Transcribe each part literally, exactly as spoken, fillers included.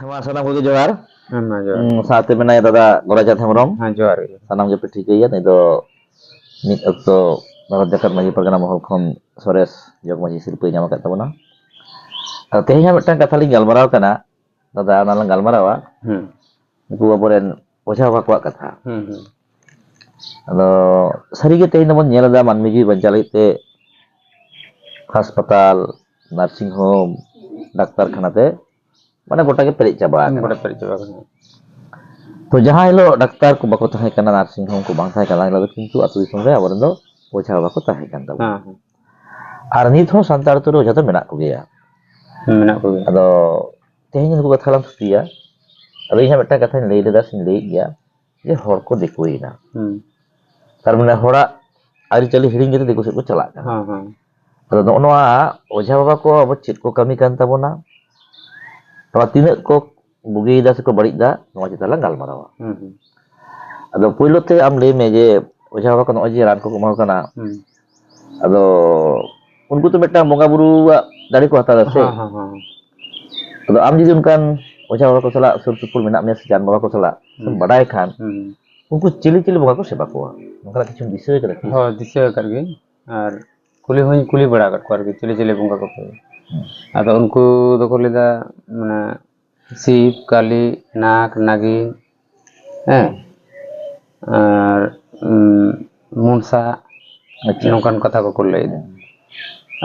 ᱢᱟ ᱥᱟᱱᱟᱢ ᱠᱚᱜᱮ ᱡᱚᱦᱟᱨ᱾ ᱦᱮᱸ, ᱢᱟ ᱡᱚᱦᱟᱨ᱾ ᱦᱩᱸ, ᱥᱟᱶᱛᱮ ᱢᱮᱱᱟᱭᱟ ᱫᱟᱫᱟ ᱜᱳᱨᱟᱪᱟᱸᱫᱽ ᱦᱮᱢᱵᱨᱚᱢ᱾ ᱦᱮᱸ, ᱡᱚᱦᱟᱨ ᱜᱮ᱾ ᱥᱟᱱᱟᱢ ᱜᱮᱯᱮ ᱴᱷᱤᱠᱟᱹᱭᱟ, ᱱᱩᱭ ᱫᱚ ᱢᱤᱫ ᱚᱠᱛᱚ ᱵᱷᱟᱨᱚᱛ ᱡᱟᱠᱟᱛ ᱢᱟᱹᱡᱷᱤ ᱯᱟᱨᱜᱟᱱᱟ ᱢᱚᱦᱚᱞ ᱠᱷᱚᱱ ᱥᱚᱨᱮᱥ ᱡᱚᱜᱽ ᱢᱟᱹᱡᱷᱤ ᱥᱤᱨᱯᱟᱹᱭ ᱧᱟᱢ ᱟᱠᱟᱫ ᱛᱟᱵᱚᱱᱟ᱾ ᱟᱫᱚ ᱛᱮᱦᱮᱧ ᱦᱚᱸ ᱢᱤᱫᱴᱟᱝ ᱠᱟᱛᱷᱟ ᱞᱤᱧ ᱜᱟᱞᱢᱟᱨᱟᱣ ᱠᱟᱱᱟ, ᱫᱟᱫᱟ, ᱚᱱᱟ ᱞᱟᱝ ᱜᱟᱞᱢᱟᱨᱟᱣᱟ᱾ ᱦᱩᱸ᱾ ᱱᱩᱠᱩ ᱟᱵᱚᱨᱮᱱ ᱚᱡᱷᱟ ᱵᱟᱵᱟ ᱠᱚᱣᱟᱜ ᱠᱟᱛᱷᱟ᱾ ᱦᱩᱸ, ᱦᱩᱸ᱾ ᱟᱫᱚ ᱥᱟᱹᱨᱤᱜᱮ ᱛᱮᱦᱮᱧ ᱫᱚᱵᱚᱱ ᱧᱮᱞ ᱮᱫᱟ, ᱢᱟᱹᱱᱢᱤ ᱡᱤᱣᱤ ᱵᱟᱧᱪᱟᱣ ᱞᱟᱹᱜᱤᱫ ᱛᱮ ᱦᱟᱥᱯᱟᱛᱟᱞ, ᱱᱟᱨᱥᱤᱝ ᱦᱳᱢ, ᱰᱟᱠᱛᱟᱨ ᱠᱷᱟᱱᱟ ᱛᱮ ᱢᱟᱱᱮ ᱜᱚᱴᱟ ᱜᱮ ᱯᱮᱨᱮᱡ ᱪᱟᱵᱟ ᱟᱠᱟᱱᱟ᱾ ᱜᱚᱴᱟ ᱯᱮᱨᱮᱡ ᱪᱟᱵᱟ ᱟᱠᱟᱱᱟ᱾ ᱛᱚ ᱡᱟᱦᱟᱸ ᱦᱤᱞᱳᱜ ᱰᱟᱠᱛᱟᱨ ᱠᱚ ᱵᱟᱠᱚ ᱛᱟᱦᱮᱸ ᱠᱟᱱᱟ, ᱱᱟᱨᱥᱤᱝ ᱦᱳᱢ ᱠᱚ ᱵᱟᱝ ᱛᱟᱦᱮᱸ ᱠᱟᱱᱟ, ᱚᱱᱟ ᱦᱤᱞᱳᱜ ᱫᱚ ᱠᱤᱱᱛᱩ ᱟᱹᱛᱩ ᱫᱤᱥᱚᱢ ᱨᱮ ᱟᱵᱚᱨᱮᱱ ᱫᱚ ᱚᱡᱷᱟ ᱵᱟᱵᱟ ᱠᱚ ᱛᱟᱦᱮᱸ ᱠᱟᱱ ᱛᱟᱵᱚᱱᱟ᱾ ᱦᱮᱸ, ᱦᱮᱸ᱾ ᱟᱨ ᱱᱤᱛ ᱦᱚᱸ ᱥᱟᱱᱛᱟᱲ ᱟᱹᱛᱩ ᱨᱮ ᱚᱡᱷᱟ ᱫᱚ ᱢᱮᱱᱟᱜ ᱠᱚᱜᱮᱭᱟ᱾ ᱦᱮᱸ, ᱢᱮᱱᱟᱜ ᱠᱚᱜᱮᱭᱟ᱾ ᱟᱫᱚ ᱛᱮᱦᱮᱧ ᱱᱩᱠᱩ ᱠᱟᱛᱷᱟ ᱞᱟᱝ ᱛᱷᱩᱛᱤᱭᱟ᱾ ᱟᱫᱚ ᱤᱧ ᱦᱚᱸ ᱢᱤᱫᱴᱟᱝ ᱠᱟᱛᱷᱟᱧ ᱞᱟᱹᱭ ᱞᱮᱫᱟ ᱥᱮᱧ ᱞᱟᱹᱭᱮᱫ ᱜᱮᱭᱟ, ᱡᱮ ᱦᱚᱲ ᱠᱚ ᱫᱤᱠᱩᱭᱮᱱᱟ᱾ ᱦᱩᱸ᱾ ᱛᱟᱨ ᱢᱟᱱᱮ ᱦᱚᱲᱟᱜ ᱟᱹᱨᱤᱪᱟᱹᱞᱤ ᱦᱤᱲᱤᱧ ᱠᱟᱛᱮ ᱫᱤᱠᱩ ᱥᱮᱫ ᱠᱚ ᱪᱟᱞᱟᱜ ᱠᱟᱱᱟ᱾ ᱦᱮᱸ, ᱦᱮᱸ᱾ ᱟᱫᱚ ᱱᱚᱜᱼᱚ ᱱᱚᱣᱟ ᱚᱡᱷᱟ ᱵᱟᱵᱟ ᱠᱚ ᱟᱵᱚ ᱪᱮᱫ ᱠᱚ ᱠᱟᱹᱢᱤ ᱠᱟᱱ ᱛᱟᱵᱚᱱᱟ? ᱱᱚᱣᱟ ᱛᱤᱱᱟᱹᱜ ᱠᱚ ᱵᱩᱜᱤᱭᱮᱫᱟ ᱥᱮᱠᱚ ᱵᱟᱹᱲᱤᱡ ᱫᱟ, ᱱᱚᱣᱟ ᱪᱮᱛᱟᱱ ᱞᱟᱝ ᱜᱟᱞᱢᱟᱨᱟᱣᱟ᱾ ᱦᱩᱸ, ᱦᱩᱸ᱾ ᱟᱫᱚ ᱯᱳᱭᱞᱳ ᱛᱮ ᱟᱢ ᱞᱟᱹᱭ ᱢᱮ ᱡᱮ ᱚᱡᱷᱟ ᱵᱟᱵᱟ ᱠᱚ ᱱᱚᱜᱼᱚᱭ ᱡᱮ ᱨᱟᱱ ᱠᱚᱠᱚ ᱮᱢᱟ ᱠᱚ ᱠᱟᱱᱟ, ᱦᱩᱸ᱾ ᱟᱫᱚ ᱩᱱᱠᱩ ᱛᱚ ᱢᱤᱫᱴᱟᱝ ᱵᱚᱸᱜᱟ ᱵᱩᱨᱩᱣᱟᱜ ᱫᱟᱲᱮ ᱠᱚ ᱦᱟᱛᱟᱣ ᱫᱟ ᱥᱮ? ᱦᱮᱸ, ᱦᱮᱸ, ᱦᱮᱸ᱾ ᱟᱫᱚ ᱟᱢ ᱡᱩᱫᱤ ᱚᱱᱠᱟᱱ ᱚᱡᱷᱟ ᱵᱟᱵᱟ ᱠᱚ ᱥᱟᱞᱟᱜ ᱥᱩᱨ ᱥᱩᱯᱩᱨ ᱢᱮᱱᱟᱜ ᱢᱮᱭᱟ ᱥᱮ ᱡᱟᱱ ᱵᱟᱵᱟ ᱠᱚ ᱥᱟᱞᱟᱜ ᱥᱮᱢ ᱦᱩᱸ᱾ ᱵᱟᱰᱟᱭ ᱠᱷᱟᱱ, ᱦᱩᱸ᱾ ᱩᱱᱠᱩ ᱪᱤᱞᱤ ᱪᱤᱞᱤ ᱵᱚᱸᱜᱟ ᱠᱚ ᱥᱮᱵᱟ ᱠᱚᱣᱟ? ᱱᱚᱝᱠᱟᱱᱟᱜ ᱠᱤᱪᱷᱩᱢ ᱫᱤᱥᱟᱹ ᱠᱟᱫᱟ ᱠᱤ? ᱦᱳᱭ, ᱫᱤᱥᱟᱹ ᱟᱠᱟᱫ ᱜᱤᱭᱟᱹᱧ᱾ ᱟᱨ ᱠᱩᱞᱤ ᱦᱚᱸᱧ ᱠᱩᱞᱤ ᱵᱟᱲᱟ ᱟᱠᱟᱫ ᱠᱚᱣᱟ ᱟᱨᱠᱤ, ᱪᱤᱞᱤ ᱪᱤᱞᱤ ᱵᱚᱸᱜᱟ ᱠᱚᱯᱮ? ᱦᱩᱸ᱾ ᱟᱫᱚ ᱩᱱᱠᱩ ᱫᱚᱠᱚ ᱞᱟᱹᱭᱫᱟ, ᱢᱟᱱᱮ, ᱥᱤᱵ, ᱠᱟᱞᱤ, ᱱᱟᱜᱽ, ᱱᱟᱜᱤᱱ, ᱦᱮᱸ, ᱟᱨ, ᱩᱸ, ᱢᱚᱱᱥᱟ, ᱟᱪᱪᱷᱟ᱾ ᱱᱚᱝᱠᱟᱱ ᱠᱟᱛᱷᱟ ᱠᱚᱠᱚ ᱞᱟᱹᱭᱫᱟ᱾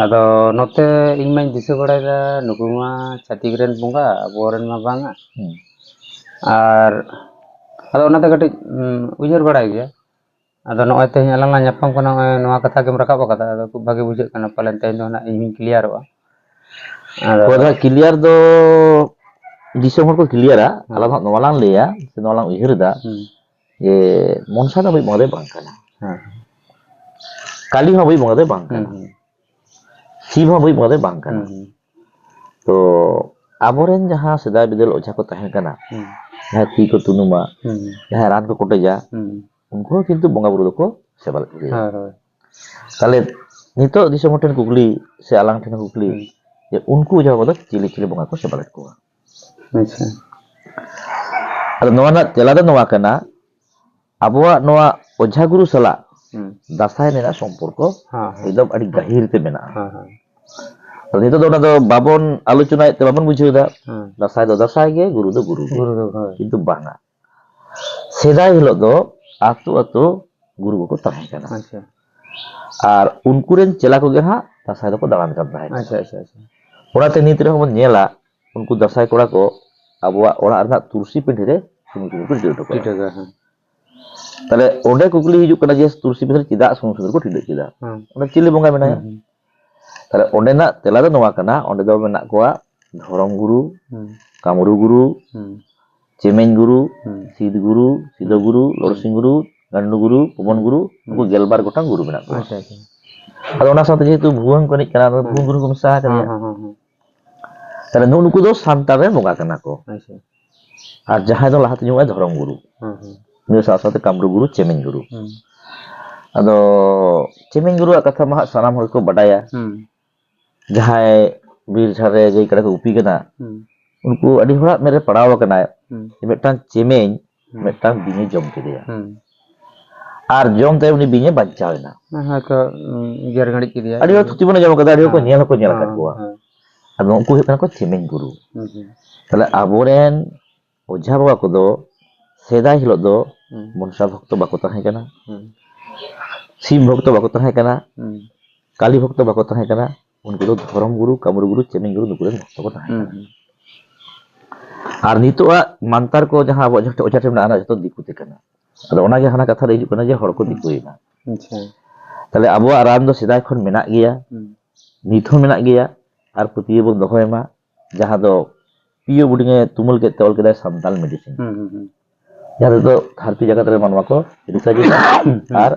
ᱟᱫᱚ ᱱᱚᱛᱮ ᱤᱧ ᱢᱟᱧ ᱫᱤᱥᱟᱹ ᱵᱟᱲᱟᱭᱮᱫᱟ, ᱱᱩᱠᱩ ᱢᱟ ᱪᱷᱟᱹᱛᱤᱠ ᱨᱮᱱ ᱵᱚᱸᱜᱟ, ᱟᱵᱚᱨᱮᱱ ᱢᱟ ᱵᱟᱝᱟ᱾ ᱦᱩᱸ᱾ ᱟᱨ ᱟᱫᱚ ᱚᱱᱟᱛᱮ ᱠᱟᱹᱴᱤᱡ, ᱩᱸ, ᱩᱭᱦᱟᱹᱨ ᱵᱟᱲᱟᱭ ᱜᱮᱭᱟ᱾ ᱟᱫᱚ ᱱᱚᱜᱼᱚᱭ ᱛᱮᱦᱮᱧ ᱟᱞᱟᱝ ᱞᱟᱝ ᱧᱟᱯᱟᱢ ᱠᱟᱱᱟ, ᱱᱚᱜᱼᱚᱭ ᱱᱚᱣᱟ ᱠᱟᱛᱷᱟ ᱜᱮᱢ ᱨᱟᱠᱟᱵ ᱟᱠᱟᱫᱟ, ᱟᱫᱚ ᱠᱷᱩᱵ ᱵᱷᱟᱜᱮ ᱵᱩᱡᱷᱟᱹᱜ ᱠᱟᱱᱟ, ᱯᱟᱞᱮᱱ ᱛᱮᱦᱮᱧ ᱫᱚ ᱱᱟᱜ ᱤᱧ ᱦᱚᱧ ᱠᱞᱤᱭᱟᱨᱚᱜᱼᱟ᱾ ᱟᱫᱚ ᱦᱳᱭ, ᱫᱟ, ᱠᱞᱤᱭᱟᱨ ᱫᱚ ᱫᱤᱥᱚᱢ ᱦᱚᱲ ᱠᱚ ᱠᱞᱤᱭᱟᱨᱟ, ᱦᱮᱸ᱾ ᱟᱞᱟᱝ ᱫᱚ ᱦᱟᱸᱜ ᱱᱚᱣᱟ ᱞᱟᱝ ᱞᱟᱹᱭᱟ, ᱥᱮ ᱱᱚᱣᱟ ᱞᱟᱝ ᱩᱭᱦᱟᱹᱨ ᱮᱫᱟ, ᱦᱩᱸ᱾ ᱡᱮ ᱢᱚᱱᱥᱟ ᱫᱚ ᱟᱵᱚᱭᱤᱡ ᱵᱚᱸᱜᱟ ᱫᱚᱭ ᱵᱟᱝ ᱠᱟᱱᱟ᱾ ᱦᱮᱸ᱾ ᱠᱟᱞᱤ ᱦᱚᱸ ᱟᱵᱚᱭᱤᱡ ᱵᱚᱸᱜᱟ ᱫᱚᱭ ᱵᱟᱝ ᱠᱟᱱᱟ᱾ ᱦᱩᱸ, ᱦᱩᱸ᱾ ᱥᱤᱵ ᱦᱚᱸ ᱟᱵᱚᱭᱤᱡ ᱵᱚᱸᱜᱟ ᱫᱚᱭ ᱵᱟᱝ ᱠᱟᱱᱟ᱾ ᱦᱩᱸ, ᱦᱩᱸ᱾ ᱛᱚ ᱟᱵᱚᱨᱮᱱ ᱡᱟᱦᱟᱸ ᱥᱮᱫᱟᱭ ᱵᱤᱫᱟᱹᱞ ᱚᱡᱷᱟ ᱠᱚ ᱛᱟᱦᱮᱸ ᱠᱟᱱᱟ, ᱦᱩᱸ᱾ ᱡᱟᱦᱟᱸᱭ ᱛᱤ ᱠᱚ ᱛᱩᱱᱩᱢᱟ, ᱦᱩᱸ᱾ ᱡᱟᱦᱟᱸᱭ ᱨᱟᱱ ᱠᱚ ᱠᱚᱴᱮᱡᱟ, ᱦᱩᱸ᱾ ᱩᱱᱠᱩ ᱦᱚᱸ ᱠᱤᱱᱛᱩ ᱵᱚᱸᱜᱟ ᱵᱩᱨᱩ ᱫᱚᱠᱚ ᱥᱮᱵᱟ ᱞᱮᱫ ᱠᱚᱜᱮᱭᱟ᱾ ᱦᱳᱭ, ᱦᱳᱭ᱾ ᱛᱟᱦᱞᱮ ᱱᱤᱛᱚᱜ ᱫᱤᱥᱚᱢ ᱦᱚᱲ ᱴᱷᱮᱱ ᱠᱩᱠᱞᱤ ᱥᱮ ᱟᱞᱟᱝ ᱴᱷᱮᱱ ᱦᱚᱸ ᱠᱩᱠᱞᱤ, ᱦᱩᱸ᱾ ᱡᱮ ᱩᱱᱠᱩ ᱚᱡᱷᱟ ᱵᱟᱵᱟ ᱫᱚ ᱪᱤᱞᱤ ᱪᱤᱞᱤ ᱵᱚᱸᱜᱟ ᱠᱚ ᱥᱮᱵᱟ ᱞᱮᱫ ᱠᱚᱣᱟ? ᱟᱪᱪᱷᱟ᱾ ᱟᱫᱚ ᱱᱚᱣᱟ ᱨᱮᱱᱟᱜ ᱛᱮᱞᱟ ᱫᱚ ᱱᱚᱣᱟ ᱠᱟᱱᱟ, ᱟᱵᱚᱣᱟᱜ ᱱᱚᱣᱟ ᱚᱡᱷᱟ ᱜᱩᱨᱩ ᱥᱟᱞᱟᱜ ᱦᱩᱸ᱾ ᱫᱟᱸᱥᱟᱭ ᱨᱮᱱᱟᱜ ᱥᱚᱢᱯᱚᱨᱠᱚ ᱦᱮᱸ, ᱦᱮᱸ᱾ ᱮᱠᱫᱚᱢ ᱟᱹᱰᱤ ᱜᱟᱹᱦᱤᱨ ᱛᱮ ᱢᱮᱱᱟᱜᱼᱟ᱾ ᱦᱮᱸ, ᱦᱮᱸ᱾ ᱟᱫᱚ ᱱᱤᱛᱚᱜ ᱫᱚ ᱚᱱᱟ ᱫᱚ ᱵᱟᱵᱚᱱ ᱟᱞᱳᱪᱚᱱᱟᱭᱮᱫ ᱛᱮ ᱵᱟᱵᱚᱱ ᱵᱩᱡᱷᱟᱹᱣ ᱮᱫᱟ᱾ ᱦᱮᱸ᱾ ᱫᱟᱸᱥᱟᱭ ᱫᱚ ᱫᱟᱸᱥᱟᱭ ᱜᱮ, ᱜᱩᱨᱩ ᱫᱚ ᱜᱩᱨᱩ ᱜᱮ᱾ ᱜᱩᱨᱩ ᱫᱚ, ᱦᱳᱭ᱾ ᱠᱤᱱᱛᱩ ᱵᱟᱝᱟ᱾ ᱥᱮᱫᱟᱭ ᱦᱤᱞᱳᱜ ᱫᱚ ᱟᱹᱛᱩ ᱟᱹᱛᱩ ᱜᱩᱨᱩ ᱠᱚᱠᱚ ᱛᱟᱦᱮᱸ ᱠᱟᱱᱟ᱾ ᱟᱪᱪᱷᱟ᱾ ᱟᱨ ᱩᱱᱠᱩ ᱨᱮᱱ ᱪᱮᱞᱟ ᱠᱚᱜᱮ ᱦᱟᱸᱜ ᱫᱟᱸᱥᱟᱭ ᱫᱚᱠᱚ ᱫᱟᱬᱟᱱ ᱠᱟᱱ ᱛᱟᱦᱮᱸ ᱠᱟᱱᱟ᱾ ᱟᱪᱪᱷᱟ, ᱟᱪᱪᱷᱟ, ᱟᱪᱪᱷᱟ᱾ ᱚᱱᱟᱛᱮ ᱱᱤᱛ ᱨᱮᱦᱚᱸ ᱵᱚᱱ ᱧᱮᱞᱟ, ᱩᱱᱠᱩ ᱫᱟᱸᱥᱟᱭ ᱠᱚᱲᱟ ᱠᱚ ᱟᱵᱚᱣᱟᱜ ᱚᱲᱟᱜ ᱨᱮᱱᱟᱜ ᱛᱩᱞᱥᱤ ᱯᱤᱸᱰᱟᱹ ᱨᱮ ᱥᱩᱱᱩᱢ ᱥᱤᱸᱫᱩᱨ ᱠᱚ ᱴᱤᱰᱟᱹᱜ ᱦᱚᱴᱚ ᱠᱟᱜᱼᱟ᱾ ᱴᱤᱰᱟᱹᱜᱟ, ᱦᱮᱸ᱾ ᱛᱟᱦᱞᱮ ᱚᱸᱰᱮ ᱠᱩᱠᱞᱤ ᱦᱤᱡᱩᱜ ᱠᱟᱱᱟ ᱡᱮ ᱛᱩᱞᱥᱤ ᱯᱤᱸᱰᱟᱹ ᱨᱮ ᱪᱮᱫᱟᱜ ᱥᱩᱱᱩᱢ ᱥᱤᱸᱫᱩᱨ ᱠᱚ ᱴᱤᱰᱟᱹᱜ ᱠᱮᱫᱟ? ᱦᱮᱸ᱾ ᱚᱸᱰᱮ ᱪᱤᱞᱤ ᱵᱚᱸᱜᱟ ᱢᱮᱱᱟᱭᱟ? ᱦᱩᱸ, ᱦᱩᱸ᱾ ᱛᱟᱦᱞᱮ ᱚᱸᱰᱮᱱᱟᱜ ᱛᱮᱞᱟ ᱫᱚ ᱱᱚᱣᱟ ᱠᱟᱱᱟ, ᱚᱸᱰᱮ ᱫᱚ ᱢᱮᱱᱟᱜ ᱠᱚᱣᱟ ᱫᱷᱚᱨᱚᱢ ᱜᱩᱨᱩ, ᱦᱩᱸ᱾ ᱠᱟᱢᱨᱩ ᱜᱩᱨᱩ, ᱦᱩᱸ᱾ ᱪᱮᱢᱮᱧ ᱜᱩᱨᱩ, ᱦᱩᱸ᱾ ᱥᱤᱫ ᱜᱩᱨᱩ, ᱥᱤᱫᱚ ᱦᱩᱸ᱾ ᱜᱩᱨᱩ, ᱦᱩᱸ᱾ ᱞᱚᱲᱥᱤᱝ ᱜᱩᱨᱩ, ᱜᱟᱱᱰᱩ ᱜᱩᱨᱩ, ᱯᱚᱵᱚᱱ ᱦᱩᱸ᱾ ᱜᱩᱨᱩ, ᱱᱩᱠᱩ ᱦᱩᱸ᱾ ᱜᱮᱞᱵᱟᱨ ᱜᱚᱴᱟᱝ ᱜᱩᱨᱩ ᱢᱮᱱᱟᱜ ᱠᱚᱣᱟ᱾ ᱟᱪᱪᱷᱟ, ᱟᱪᱪᱷᱟ᱾ ᱟᱫᱚ ᱚᱱᱟ ᱥᱟᱶᱛᱮ ᱡᱮᱦᱮᱛᱩ ᱵᱷᱩᱣᱟᱹᱝ ᱠᱚ ᱮᱱᱮᱡ ᱠᱟᱱᱟ, ᱟᱫᱚ ᱦᱮᱸ᱾ ᱵᱷᱩᱣᱟᱹᱝ ᱜᱩᱨᱩ ᱠᱚ ᱢᱮᱥᱟ ᱟᱠᱟᱫᱮᱭᱟ᱾ ᱦᱮᱸ, ᱦᱮᱸ, ᱦᱮᱸ, ᱦᱮᱸ᱾ ᱛᱟᱦᱞᱮ ᱱᱩᱜᱼᱩ ᱱᱩᱠᱩ ᱫᱚ ᱥᱟᱱᱛᱟᱲ ᱨᱮᱱ ᱵᱚᱸᱜᱟ ᱠᱟᱱᱟ ᱠᱚ᱾ ᱟᱪᱪᱷᱟ᱾ ᱟᱨ ᱡᱟᱦᱟᱸᱭ ᱫᱚ ᱞᱟᱦᱟᱛᱮ ᱧᱩᱢᱟᱭ ᱫᱷᱚᱨᱚᱢ ᱜᱩᱨᱩ᱾ ᱦᱮᱸ, ᱦᱮᱸ᱾ ᱩᱱᱤ ᱥᱟᱶ ᱥᱟᱶᱛᱮ ᱠᱟᱢᱨᱩ ᱜᱩᱨᱩ, ᱪᱮᱢᱮᱧ ᱜᱩᱨᱩ᱾ ᱦᱮᱸ᱾ ᱟᱫᱚ ᱪᱮᱢᱮᱧ ᱜᱩᱨᱩᱣᱟᱜ ᱠᱟᱛᱷᱟ ᱢᱟ ᱦᱟᱸᱜ ᱥᱟᱱᱟᱢ ᱦᱚᱲ ᱜᱮᱠᱚ ᱵᱟᱰᱟᱭᱟ᱾ ᱦᱮᱸ᱾ ᱡᱟᱦᱟᱸᱭ ᱵᱤᱨ ᱡᱷᱟᱲ ᱨᱮ ᱜᱟᱹᱭ ᱠᱟᱰᱟ ᱠᱚ ᱜᱩᱯᱤ ᱠᱟᱱᱟ, ᱦᱩᱸ᱾ ᱩᱱᱠᱩ ᱟᱹᱰᱤ ᱦᱚᱲᱟᱜ ᱢᱮᱫ ᱨᱮ ᱯᱟᱲᱟᱣ ᱟᱠᱟᱱᱟᱭ ᱦᱩᱸ᱾ ᱡᱮ ᱢᱤᱫᱴᱟᱝ ᱪᱮᱢᱮᱧ ᱦᱩᱸ᱾ ᱢᱤᱫᱴᱟᱝ ᱵᱤᱧᱮ ᱡᱚᱢ ᱠᱮᱫᱮᱭᱟ᱾ ᱦᱩᱸ᱾ ᱟᱨ ᱡᱚᱢ ᱛᱟᱭᱚᱢ ᱩᱱᱤ ᱵᱤᱧᱮ ᱵᱟᱧᱪᱟᱣ ᱮᱱᱟ᱾ ᱦᱮᱸ, ᱦᱚᱭᱛᱚ, ᱩᱸ, ᱜᱮᱨ ᱜᱷᱟᱹᱲᱤᱡ ᱠᱮᱫᱮᱭᱟᱭ᱾ ᱟᱹᱰᱤ ᱦᱚᱲ ᱛᱷᱩᱛᱤ ᱵᱚᱱ ᱟᱸᱡᱚᱢ ᱠᱟᱫᱟ, ᱟᱹᱰᱤ ᱦᱚᱲ ᱠᱚ ᱦᱮᱸ᱾ ᱧᱮᱞ ᱦᱚᱸᱠᱚ ᱧᱮᱞ ᱟᱠᱟᱫ ᱦᱮᱸ, ᱠᱚᱣᱟ᱾ ᱦᱮᱸ᱾ ᱟᱫᱚ ᱩᱱᱠᱩ ᱦᱩᱭᱩᱜ ᱠᱟᱱᱟ ᱠᱚ ᱪᱮᱢᱮᱧ ᱜᱩᱨᱩ᱾ ᱦᱩᱸ, ᱦᱩᱸ᱾ ᱛᱟᱦᱞᱮ ᱟᱵᱚᱨᱮᱱ ᱚᱡᱷᱟ ᱵᱟᱵᱟ ᱠᱚᱫᱚ ᱥᱮᱫᱟᱭ ᱦᱤᱞᱳᱜ ᱫᱚ ᱦᱩᱸ᱾ ᱢᱚᱱᱥᱟ ᱵᱷᱚᱠᱛᱚ ᱵᱟᱠᱚ ᱛᱟᱦᱮᱸ ᱠᱟᱱᱟ, ᱦᱩᱸ᱾ ᱥᱤᱵ ᱵᱷᱚᱠᱛᱚ ᱵᱟᱠᱚ ᱛᱟᱦᱮᱸ ᱠᱟᱱᱟ, ᱦᱩᱸ᱾ ᱠᱟᱞᱤ ᱵᱷᱚᱠᱛᱚ ᱵᱟᱠᱚ ᱛᱟᱦᱮᱸ ᱠᱟᱱᱟ, ᱩᱱᱠᱩ ᱫᱚ ᱫᱷᱚᱨᱚᱢ ᱜᱩᱨᱩ, ᱠᱟᱢᱨᱩ ᱜᱩᱨᱩ, ᱪᱮᱢᱮᱧ ᱜᱩᱨᱩ, ᱱᱩᱠᱩ ᱨᱮᱱ ᱵᱷᱚᱠᱛᱚ ᱠᱚ ᱛᱟᱦᱮᱸ ᱦᱩᱸ, ᱠᱟᱱᱟ᱾ ᱦᱩᱸ᱾ ᱟᱨ ᱱᱤᱛᱚᱜᱟᱜ ᱢᱟᱱᱛᱟᱨ ᱠᱚ ᱡᱟᱦᱟᱸ ᱟᱵᱚᱣᱟᱜ ᱡᱟᱦᱟᱸ ᱚᱡᱷᱟ ᱴᱷᱮᱱ ᱢᱮᱱᱟᱜᱼᱟ, ᱚᱱᱟ ᱡᱚᱛᱚ ᱫᱤᱠᱩ ᱛᱮ ᱠᱟᱱᱟ᱾ ᱟᱫᱚ ᱚᱱᱟᱜᱮ ᱦᱟᱱᱟ ᱠᱟᱛᱷᱟ ᱨᱮ ᱦᱤᱡᱩᱜ ᱠᱟᱱᱟ ᱡᱮ ᱦᱚᱲ ᱠᱚ ᱦᱩᱸ᱾ ᱫᱤᱠᱩᱭᱮᱱᱟ᱾ ᱟᱪᱪᱷᱟ᱾ ᱛᱟᱦᱞᱮ ᱟᱵᱚᱣᱟᱜ ᱨᱟᱱ ᱫᱚ ᱥᱮᱫᱟᱭ ᱠᱷᱚᱱ ᱢᱮᱱᱟᱜ ᱜᱮᱭᱟ, ᱦᱩᱸ᱾ ᱱᱤᱛ ᱦᱚᱸ ᱢᱮᱱᱟᱜ ᱜᱮᱭᱟ, ᱟᱨ ᱯᱟᱹᱛᱭᱟᱹᱣ ᱵᱚᱱ ᱫᱚᱦᱚᱭ ᱢᱟ᱾ ᱡᱟᱦᱟᱸ ᱫᱚ ᱯᱤᱭᱳ ᱵᱳᱨᱰᱤᱝ ᱮ ᱛᱩᱢᱟᱹᱞ ᱠᱮᱫ ᱛᱮ ᱚᱞ ᱠᱮᱫᱟᱭ ᱥᱟᱱᱛᱟᱞ ᱢᱮᱰᱤᱥᱤᱱ᱾ ᱦᱩᱸ, ᱦᱩᱸ, ᱦᱩᱸ᱾ ᱡᱟᱦᱟᱸ ᱛᱮᱫᱚ ᱫᱷᱟᱹᱨᱛᱤ ᱡᱟᱠᱟᱛ ᱨᱮ ᱢᱟᱱᱣᱟ ᱠᱚ ᱨᱤᱥᱟᱨᱪ ᱮᱫᱟ ᱦᱩᱸ᱾ ᱟᱨ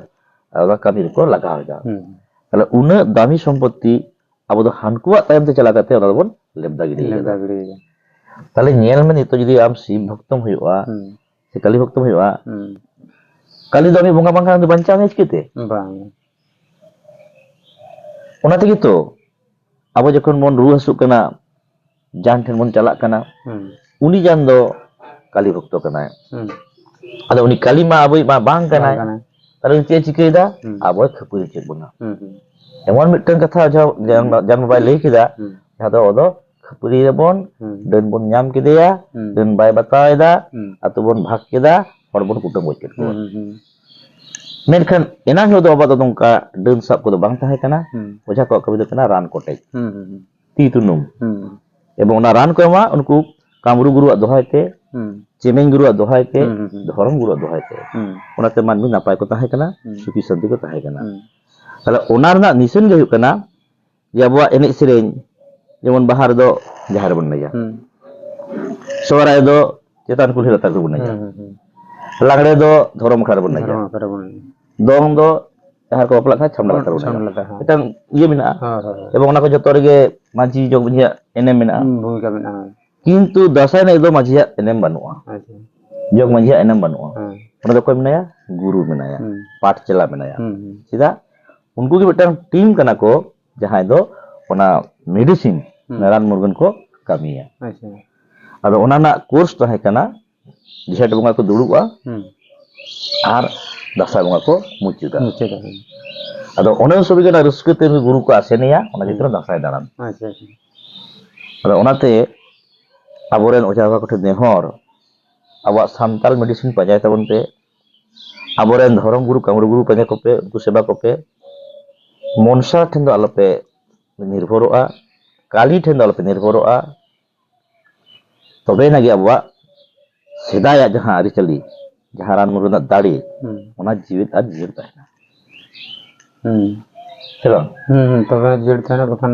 ᱚᱱᱟ ᱠᱟᱹᱢᱤ ᱨᱮᱠᱚ ᱞᱟᱜᱟᱣ ᱮᱫᱟ᱾ ᱦᱩᱸ᱾ ᱛᱟᱦᱞᱮ ᱩᱱᱟᱹᱜ ᱫᱟᱢᱤ ᱥᱚᱢᱯᱚᱛᱛᱤ ᱟᱵᱚ ᱫᱚ ᱦᱟᱱᱠᱩᱣᱟᱜ ᱛᱟᱭᱚᱢ ᱛᱮ ᱪᱟᱞᱟᱣ ᱠᱟᱛᱮ ᱚᱱᱟ ᱫᱚᱵᱚᱱ ᱞᱮᱵᱫᱟ ᱜᱤᱰᱤ ᱞᱮᱵᱫᱟ ᱠᱟᱫᱟ᱾ ᱜᱤᱰᱤ ᱠᱟᱫᱟ᱾ ᱛᱟᱦᱞᱮ ᱧᱮᱞ ᱢᱮ, ᱱᱤᱛᱚᱜ ᱡᱩᱫᱤ ᱟᱢ ᱥᱤᱵ ᱵᱷᱚᱠᱛᱚᱢ ᱦᱩᱭᱩᱜᱼᱟ ᱦᱩᱸ᱾ ᱥᱮ ᱠᱟᱞᱤ ᱵᱷᱚᱠᱛᱚᱢ ᱦᱩᱭᱩᱜᱼᱟ, ᱦᱩᱸ᱾ ᱠᱟᱞᱤ ᱫᱚ ᱩᱱᱤ ᱵᱚᱸᱜᱟ ᱵᱟᱝᱠᱷᱟᱱ ᱩᱱᱤ ᱵᱟᱧᱪᱟᱣ ᱢᱮᱭᱟ ᱪᱤᱠᱟᱹᱛᱮ? ᱵᱟᱝ᱾ ᱚᱱᱟ ᱛᱮᱜᱮ ᱛᱚ ᱟᱵᱚ ᱡᱚᱠᱷᱚᱱ ᱵᱚᱱ ᱨᱩᱣᱟᱹ ᱦᱟᱹᱥᱩᱜ ᱠᱟᱱᱟ, ᱡᱟᱦᱟᱸ ᱴᱷᱮᱱ ᱵᱚᱱ ᱪᱟᱞᱟᱜ ᱠᱟᱱᱟ, ᱦᱩᱸ᱾ ᱩᱱᱤ ᱡᱟᱱ ᱫᱚ ᱠᱟᱞᱤ ᱵᱷᱚᱠᱛᱚ ᱠᱟᱱᱟᱭ᱾ ᱦᱩᱸ᱾ ᱟᱫᱚ ᱩᱱᱤ ᱠᱟᱞᱤ ᱢᱟ ᱟᱵᱚᱭᱤᱡ ᱢᱟ ᱵᱟᱝ ᱠᱟᱱᱟᱭ᱾ ᱵᱟᱝ ᱠᱟᱱᱟᱭ᱾ ᱛᱟᱦᱞᱮ ᱩᱱᱤ ᱪᱮᱫ ᱮ ᱪᱤᱠᱟᱹᱭᱮᱫᱟ? ᱦᱩᱸ᱾ ᱟᱵᱚᱭ ᱠᱷᱟᱹᱯᱟᱹᱨᱤ ᱦᱚᱪᱚᱭᱮᱫ ᱵᱚᱱᱟ᱾ ᱦᱩᱸ, ᱦᱩᱸ᱾ ᱮᱢᱚᱱ ᱢᱤᱫᱴᱟᱝ ᱠᱟᱛᱷᱟ ᱡᱟᱦᱟᱸ ᱡᱟᱱ, ᱦᱩᱸ᱾ ᱡᱟᱱ ᱵᱟᱵᱟᱭ ᱞᱟᱹᱭ ᱠᱮᱫᱟ, ᱦᱩᱸ᱾ ᱡᱟᱦᱟᱸ ᱫᱚ ᱟᱵᱚ ᱫᱚ ᱠᱷᱟᱹᱯᱟᱹᱨᱤ ᱨᱮᱵᱚᱱ, ᱦᱩᱸ᱾ ᱰᱟᱹᱱ ᱵᱚᱱ ᱧᱟᱢ ᱠᱮᱫᱮᱭᱟ, ᱦᱩᱸ᱾ ᱰᱟᱹᱱ ᱵᱟᱭ ᱵᱟᱛᱟᱣ ᱮᱫᱟ, ᱦᱩᱸ᱾ ᱟᱛᱳ ᱵᱚᱱ ᱵᱷᱟᱜᱽ ᱠᱮᱫᱟ, ᱦᱚᱲ ᱵᱚᱱ ᱠᱩᱴᱟᱹᱢ ᱜᱚᱡ ᱠᱮᱫ ᱠᱚᱣᱟ᱾ ᱦᱩᱸ, ᱦᱩᱸ, ᱦᱩᱸ᱾ ᱢᱮᱱᱠᱷᱟᱱ ᱮᱱᱟᱝ ᱦᱤᱞᱳᱜ ᱫᱚ ᱟᱵᱚᱣᱟᱜ ᱫᱚ ᱱᱚᱝᱠᱟ ᱰᱟᱹᱱ ᱥᱟᱵ ᱠᱚᱫᱚ ᱵᱟᱝ ᱛᱟᱦᱮᱸ ᱠᱟᱱᱟ᱾ ᱦᱩᱸ᱾ ᱚᱡᱷᱟ ᱠᱚᱣᱟᱜ ᱠᱟᱹᱢᱤ ᱫᱚ ᱠᱟᱱᱟ ᱨᱟᱱ ᱠᱚᱴᱮᱡ, ᱦᱩᱸ, ᱦᱩᱸ, ᱦᱩᱸ᱾ ᱛᱤ ᱛᱩᱱᱩᱢ᱾ ᱦᱩᱸ᱾ ᱮᱵᱚᱝ ᱚᱱᱟ ᱨᱟᱱ ᱠᱚ ᱮᱢᱟ ᱩᱱᱠᱩ ᱠᱟᱢᱨᱩ ᱜᱩᱨᱩᱣᱟᱜ ᱫᱚᱦᱟᱭ ᱛᱮ, ᱦᱩᱸ᱾ ᱪᱮᱢᱮᱧ ᱜᱩᱨᱩᱣᱟᱜ ᱫᱚᱦᱟᱭ ᱛᱮ, ᱦᱩᱸ, ᱦᱩᱸ, ᱦᱩᱸ᱾ ᱫᱷᱚᱨᱚᱢ ᱜᱩᱨᱩᱣᱟᱜ ᱫᱚᱦᱟᱭ ᱛᱮ᱾ ᱦᱩᱸ᱾ ᱚᱱᱟᱛᱮ ᱢᱟᱹᱱᱢᱤ ᱱᱟᱯᱟᱭ ᱠᱚ ᱛᱟᱦᱮᱸ ᱠᱟᱱᱟ, ᱦᱩᱸ᱾ ᱥᱩᱠᱷᱤ ᱥᱟᱱᱛᱤ ᱠᱚ ᱛᱟᱦᱮᱸ ᱠᱟᱱᱟ᱾ ᱦᱩᱸ᱾ ᱛᱟᱦᱞᱮ ᱚᱱᱟ ᱨᱮᱱᱟᱜ ᱱᱤᱥᱟᱹᱱ ᱜᱮ ᱦᱩᱭᱩᱜ ᱠᱟᱱᱟ ᱡᱮ ᱟᱵᱚᱣᱟᱜ ᱮᱱᱮᱡ ᱥᱮᱨᱮᱧ, ᱡᱮᱢᱚᱱ ᱵᱟᱦᱟ ᱨᱮᱫᱚ ᱡᱟᱦᱮᱨ ᱨᱮᱵᱚᱱ ᱮᱱᱮᱡᱟ, ᱦᱩᱸ᱾ ᱥᱚᱦᱨᱟᱭ ᱫᱚ ᱪᱮᱛᱟᱱ ᱠᱩᱞᱦᱤ ᱞᱟᱛᱟᱨ ᱨᱮᱵᱚᱱ ᱮᱱᱮᱡᱟ, ᱦᱩᱸ, ᱦᱩᱸ, ᱦᱩᱸ᱾ ᱞᱟᱜᱽᱲᱮ ᱫᱚ ᱫᱷᱚᱨᱚᱢ ᱟᱠᱷᱲᱟ ᱨᱮᱵᱚᱱ ᱮᱱᱮᱡᱟ, ᱫᱷᱚᱨᱚᱢ ᱟᱠᱷᱲᱟ ᱨᱮᱵᱚᱱ ᱮᱱᱮᱡᱟ᱾ ᱫᱚᱝ ᱫᱚ ᱡᱟᱦᱟᱸ ᱨᱮᱠᱚ ᱵᱟᱯᱞᱟᱜ ᱠᱷᱟᱱ ᱪᱷᱟᱢᱰᱟ ᱞᱟᱛᱟᱨ ᱨᱮᱵᱚᱱ ᱮᱱᱮᱡᱟ᱾ ᱪᱷᱟᱢᱰᱟ ᱞᱟᱛᱟᱨ, ᱦᱮᱸ᱾ ᱢᱤᱫᱴᱟᱝ ᱤᱭᱟᱹ ᱢᱮᱱᱟᱜᱼᱟ᱾ ᱦᱳᱭ, ᱦᱳᱭ, ᱦᱳᱭ᱾ ᱮᱵᱚᱝ ᱚᱱᱟ ᱠᱚ ᱡᱚᱛᱚ ᱨᱮᱜᱮ ᱢᱟᱹᱡᱷᱤ ᱡᱚᱜᱽ ᱢᱟᱹᱡᱷᱤᱭᱟᱜ ᱮᱱᱮᱢ ᱢᱮᱱᱟᱜᱼᱟ᱾ ᱦᱩᱸ, ᱵᱷᱩᱢᱤᱠᱟ ᱢᱮᱱᱟᱜᱼᱟ, ᱦᱳᱭ᱾ ᱠᱤᱱᱛᱩ ᱫᱟᱸᱥᱟᱭ ᱮᱱᱮᱡ ᱫᱚ ᱢᱟᱹᱡᱷᱤᱭᱟᱜ ᱮᱱᱮᱢ ᱵᱟᱹᱱᱩᱜᱼᱟ᱾ ᱟᱪᱪᱷᱟ᱾ ᱡᱚᱜᱽ ᱢᱟᱹᱡᱷᱤᱭᱟᱜ ᱮᱱᱮᱢ ᱵᱟᱹᱱᱩᱜᱼᱟ᱾ ᱦᱮᱸ᱾ ᱚᱸᱰᱮ ᱫᱚ ᱚᱠᱚᱭ ᱢᱮᱱᱟᱭᱟ? ᱜᱩᱨᱩ ᱢᱮᱱᱟᱭᱟ, ᱦᱩᱸ᱾ ᱯᱟᱴ ᱪᱮᱞᱟ ᱢᱮᱱᱟᱭᱟ᱾ ᱦᱩᱸ, ᱦᱩᱸ᱾ ᱪᱮᱫᱟᱜ? ᱩᱱᱠᱩ ᱜᱮ ᱢᱤᱫᱴᱟᱝ ᱴᱤᱢ ᱠᱟᱱᱟ ᱠᱚ, ᱡᱟᱦᱟᱸᱭ ᱫᱚ ᱚᱱᱟ ᱢᱮᱰᱤᱥᱤᱱ, ᱦᱩᱸ᱾ ᱚᱱᱟ ᱨᱟᱱ ᱢᱩᱨᱜᱟᱹᱱ ᱠᱚ ᱠᱟᱹᱢᱤᱭᱟ᱾ ᱟᱪᱪᱷᱟ᱾ ᱟᱫᱚ ᱚᱱᱟ ᱨᱮᱱᱟᱜ ᱠᱳᱨᱥ ᱛᱟᱦᱮᱸ ᱠᱟᱱᱟ, ᱡᱷᱮᱸᱴ ᱵᱚᱸᱜᱟ ᱠᱚ ᱫᱩᱲᱩᱵᱼᱟ, ᱦᱩᱸ᱾ ᱟᱨ ᱫᱟᱸᱥᱟᱭ ᱵᱚᱸᱜᱟ ᱠᱚ ᱢᱩᱪᱟᱹᱫᱟ᱾ ᱢᱩᱪᱟᱹᱫᱟ, ᱦᱩᱸ᱾ ᱟᱫᱚ ᱚᱱᱮ ᱩᱱ ᱥᱚᱢᱚᱭ ᱜᱮ ᱚᱱᱟ ᱨᱟᱹᱥᱠᱟᱹ ᱛᱮ ᱩᱱᱤ ᱜᱩᱨᱩ ᱠᱚ ᱟᱥᱮᱱᱮᱭᱟ, ᱚᱱᱟ ᱦᱩᱸ᱾ ᱧᱩᱛᱩᱢ ᱫᱟᱸᱥᱟᱭ ᱫᱟᱬᱟᱱ᱾ ᱟᱪᱪᱷᱟ, ᱟᱪᱪᱷᱟ᱾ ᱟᱫᱚ ᱚᱱᱟᱛᱮ ᱟᱵᱚᱨᱮᱱ ᱚᱡᱷᱟ ᱵᱟᱵᱟ ᱠᱚᱴᱷᱮᱱ ᱱᱮᱦᱚᱨ, ᱟᱵᱚᱣᱟᱜ ᱥᱟᱱᱛᱟᱲ ᱢᱮᱰᱤᱥᱤᱱ ᱯᱟᱸᱡᱟᱭ ᱛᱟᱵᱚᱱ ᱯᱮ, ᱟᱵᱚᱨᱮᱱ ᱫᱷᱚᱨᱚᱢ ᱜᱩᱨᱩ, ᱠᱟᱢᱨᱩ ᱜᱩᱨᱩ ᱯᱟᱸᱡᱟ ᱠᱚᱯᱮ, ᱩᱱᱠᱩ ᱥᱮᱵᱟ ᱠᱚᱯᱮ, ᱢᱚᱱᱥᱟ ᱴᱷᱮᱱ ᱫᱚ ᱟᱞᱚᱯᱮ ᱱᱤᱨᱵᱷᱚᱨᱚᱜᱼᱟ, ᱠᱟᱹᱞᱤ ᱴᱷᱮᱱ ᱫᱚ ᱟᱞᱚᱯᱮ ᱱᱤᱨᱵᱷᱚᱨᱚᱜᱼᱟ᱾ ᱛᱚᱵᱮᱭᱮᱱᱟ ᱜᱮ ᱟᱵᱚᱣᱟᱜ ᱥᱮᱫᱟᱭᱟᱜ ᱡᱟᱦᱟᱸ ᱟᱹᱨᱤᱪᱟᱹᱞᱤ, ᱡᱟᱦᱟᱸ ᱨᱟᱱ ᱢᱩᱨᱜᱟᱹᱱ ᱨᱮᱱᱟᱜ ᱫᱟᱲᱮ, ᱦᱩᱸ᱾ ᱚᱱᱟ ᱡᱤᱣᱮᱫ ᱟᱨ ᱡᱤᱭᱟᱹᱲ ᱛᱟᱦᱮᱱᱟ᱾ ᱦᱩᱸ᱾ ᱥᱮ ᱵᱟᱝ? ᱦᱩᱸ, ᱦᱩᱸ, ᱛᱚᱵᱮ ᱡᱤᱭᱟᱹᱲ ᱛᱟᱦᱮᱱᱟ, ᱵᱟᱠᱷᱟᱱ,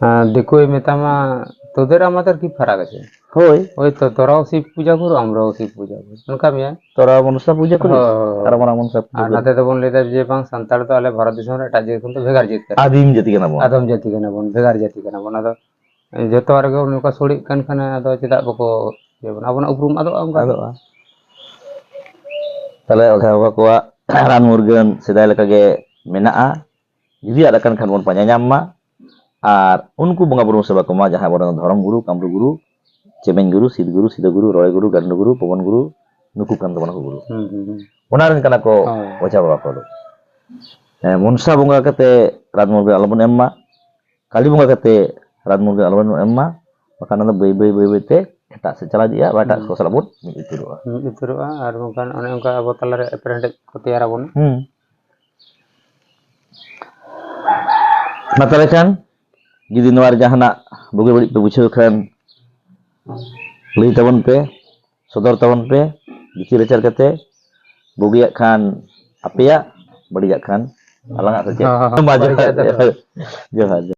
ᱟᱸ, ᱫᱤᱠᱩᱭ ᱢᱮᱛᱟᱢᱟ, "ᱛᱳᱫᱮᱨ ᱟᱢᱟᱫᱮᱨ ᱠᱤ ᱯᱷᱟᱨᱟᱠ ᱟᱪᱷᱮ?" ᱦᱳᱭ᱾ ᱳᱭ ᱛᱚ, ᱛᱚᱨᱟᱣ ᱥᱤᱵ ᱯᱩᱡᱟ ᱠᱚᱨᱚ, ᱟᱢᱨᱟᱣ ᱥᱤᱵ ᱯᱩᱡᱟ ᱠᱚᱨᱚ᱾ ᱚᱱᱠᱟ ᱢᱮᱭᱟ᱾ ᱛᱚᱨᱟᱣ ᱢᱚᱱᱥᱟ ᱯᱩᱡᱟ ᱠᱚᱨᱚ, ᱦᱳᱭ, ᱦᱳᱭ, ᱦᱳᱭ᱾ ᱟᱨ ᱟᱢᱨᱟᱣ ᱢᱚᱱᱥᱟ ᱯᱩᱡᱟ ᱟᱨ ᱠᱚᱨᱚ᱾ ᱱᱟᱛᱮ ᱫᱚᱵᱚᱱ ᱞᱟᱹᱭᱫᱟ ᱡᱮ ᱵᱟᱝ, ᱥᱟᱱᱛᱟᱲ ᱫᱚ ᱟᱞᱮ ᱵᱷᱟᱨᱚᱛ ᱫᱤᱥᱚᱢ ᱨᱮ ᱮᱴᱟᱜ ᱡᱟᱹᱛ ᱠᱷᱚᱱ ᱫᱚ ᱵᱷᱮᱜᱟᱨ ᱡᱟᱹᱛ ᱠᱟᱱᱟ᱾ ᱟᱹᱫᱤᱢ ᱡᱟᱹᱛᱤ ᱠᱟᱱᱟ ᱵᱚᱱ᱾ ᱟᱫᱚᱢ ᱡᱟᱹᱛᱤ ᱠᱟᱱᱟ ᱵᱚᱱ, ᱵᱷᱮᱜᱟᱨ ᱡᱟᱹᱛᱤ ᱠᱟᱱᱟ ᱵᱚᱱ᱾ ᱟᱫᱚ ᱡᱚᱛᱚ ᱨᱮᱜᱮ ᱱᱚᱝᱠᱟ ᱥᱚᱲᱮᱜ ᱠᱟᱱ ᱠᱷᱟᱱ ᱟᱫᱚ ᱪᱮᱫᱟᱜ ᱵᱟᱠᱚ ᱤᱭᱟᱹ ᱵᱚᱱᱟ? ᱟᱵᱚᱱᱟᱜ ᱩᱯᱨᱩᱢ ᱟᱫᱚᱜᱼᱟ ᱚᱱᱠᱟ ᱜᱮ᱾ ᱟᱫᱚᱜᱼᱟ᱾ ᱛᱟᱦᱞᱮ ᱚᱡᱷᱟ ᱵᱟᱵᱟ ᱠᱚᱣᱟᱜ ᱨᱟᱱ ᱢᱩᱨᱜᱟᱹᱱ ᱥᱮᱫᱟᱭ ᱞᱮᱠᱟᱜᱮ ᱢᱮᱱᱟᱜᱼᱟ᱾ ᱡᱩᱫᱤ ᱟᱫ ᱟᱠᱟᱱ ᱠᱷᱟᱱ ᱵᱚᱱ ᱯᱟᱸᱡᱟ ᱧᱟᱢ ᱢᱟ᱾ ᱟᱨ ᱩᱱᱠᱩ ᱵᱚᱸᱜᱟ ᱵᱩᱨᱩ ᱥᱮᱵᱟ ᱠᱚᱢᱟ, ᱡᱟᱦᱟᱸᱭ ᱟᱵᱚᱨᱮᱱ ᱫᱷᱚᱨᱚᱢ ᱜᱩᱨᱩ, ᱠᱟᱢᱨᱩ ᱜᱩᱨᱩ, ᱪᱮᱢᱮᱧ ᱜᱩᱨᱩ, ᱥᱤᱫ ᱜᱩᱨᱩ, ᱥᱤᱫᱟᱹ ᱜᱩᱨᱩ, ᱨᱚᱲᱮ ᱜᱩᱨᱩ, ᱜᱟᱱᱰᱩ ᱜᱩᱨᱩ, ᱯᱚᱵᱚᱱ ᱜᱩᱨᱩ, ᱱᱩᱠᱩ ᱠᱟᱱ ᱛᱟᱵᱚᱱᱟ ᱠᱚ ᱜᱩᱨᱩ᱾ ᱦᱩᱸ, ᱦᱩᱸ, ᱦᱩᱸ᱾ ᱚᱱᱟ ᱨᱮᱱ ᱠᱟᱱᱟ ᱠᱚ ᱦᱳᱭ᱾ ᱚᱡᱷᱟ ᱵᱟᱵᱟ ᱠᱚᱫᱚ᱾ ᱦᱮᱸ, ᱢᱚᱱᱥᱟ ᱵᱚᱸᱜᱟ ᱠᱟᱛᱮ ᱨᱟᱱ ᱢᱩᱨᱜᱟᱹᱱ ᱟᱞᱚᱵᱚᱱ ᱮᱢ ᱢᱟ, ᱠᱟᱹᱞᱤ ᱵᱚᱸᱜᱟ ᱠᱟᱛᱮ ᱨᱟᱱ ᱢᱩᱨᱜᱟᱹᱱ ᱟᱞᱚᱵᱚᱱ ᱮᱢ ᱢᱟ, ᱵᱟᱠᱷᱟᱱ ᱚᱱᱟ ᱫᱚ ᱵᱟᱹᱭ ᱵᱟᱹᱭ ᱵᱟᱹᱭ ᱵᱟᱹᱭ ᱛᱮ ᱮᱴᱟᱜ ᱥᱮᱫ ᱪᱟᱞᱟᱣ ᱤᱫᱤᱜᱼᱟ, ᱵᱟ ᱮᱴᱟᱜ ᱦᱩᱸ᱾ ᱠᱚ ᱥᱟᱞᱟᱜ ᱵᱚᱱ ᱢᱤᱫ ᱩᱛᱟᱹᱨᱚᱜᱼᱟ᱾ ᱢᱤᱫ ᱩᱛᱟᱹᱨᱚᱜᱼᱟ, ᱟᱨ ᱵᱟᱝᱠᱷᱟᱱ ᱚᱱᱮ ᱚᱱᱠᱟ ᱟᱵᱚ ᱛᱟᱞᱟᱨᱮ ᱮᱯᱮᱨᱦᱮᱸᱰᱮᱡ ᱠᱚ ᱛᱮᱭᱟᱨᱟᱵᱚᱱᱟ᱾ ᱦᱩᱸ᱾ ᱢᱟ ᱛᱟᱦᱚᱞᱮ ᱠᱷᱟᱱ, ᱡᱩᱫᱤ ᱱᱚᱣᱟ ᱨᱮ ᱡᱟᱦᱟᱱᱟᱜ ᱵᱩᱜᱤ ᱵᱟᱹᱲᱤᱡ ᱯᱮ ᱵᱩᱡᱷᱟᱹᱣ ᱠᱷᱟᱱ, ᱞᱟᱹᱭ ᱛᱟᱵᱚᱱ ᱯᱮ, ᱥᱚᱫᱚᱨ ᱛᱟᱵᱚᱱ ᱯᱮ, ᱵᱤᱪᱟᱹᱨ ᱟᱪᱟᱨ ᱠᱟᱛᱮ, ᱵᱩᱜᱤᱭᱟᱜ ᱠᱷᱟᱱ ᱟᱯᱮᱭᱟᱜ, ᱵᱟᱹᱲᱤᱡᱟᱜ ᱠᱷᱟᱱ ᱟᱞᱟᱝᱟᱜ, ᱥᱮ ᱪᱮᱫ? ᱦᱚᱸ, ᱦᱚᱸ, ᱦᱚᱸ᱾ ᱢᱟ ᱡᱚᱦᱟᱨ, ᱵᱟᱹᱲᱤᱡᱟᱜ ᱫᱚ ᱡᱚᱦᱟᱨ, ᱡᱚᱦᱟᱨ, ᱡᱚᱦᱟᱨ᱾